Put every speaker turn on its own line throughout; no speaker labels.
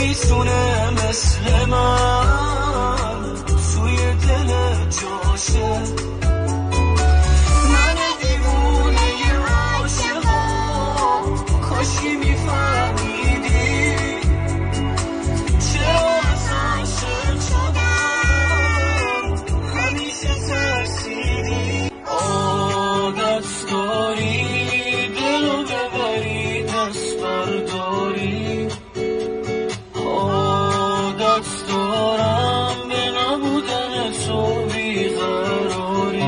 میتونه مثل من توی دل جاشه. من دیوونه عاشقا کاشکی میفهمیدی چرا از عاشق شدم همیشه ترسیدی. عادت داری دلو ببری دست برداری، عادت دارم به نبودن تو بیقراری.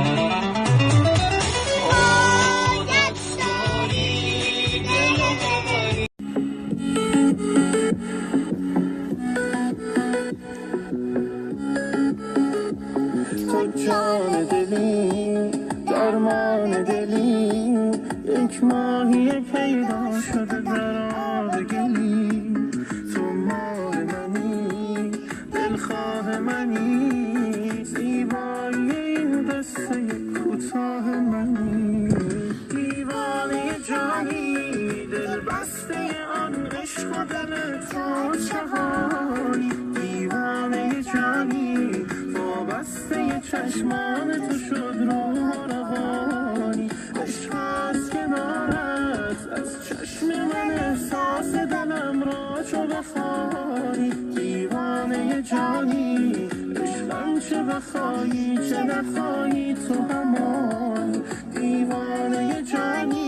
عادت داری دلو ببری.
تو جان دلی، درمان دلی، یک ماهی پیدا شده در آب گلی. تو ماه منی، دلخواه منی، زیبایی این قصه کوتاه منی. دیوانه جانی، دل بسته آن عشق و دل تو چهانی. دیوانه جانی، وابسته چشمان تو شد روح و روانی. عشق از کنارت، از چشم من احساس دلم را چو بخوانی. دیوانه جانی، عشقم چه بخوایی چه نخواهی تو همانی. دیوانه جانی.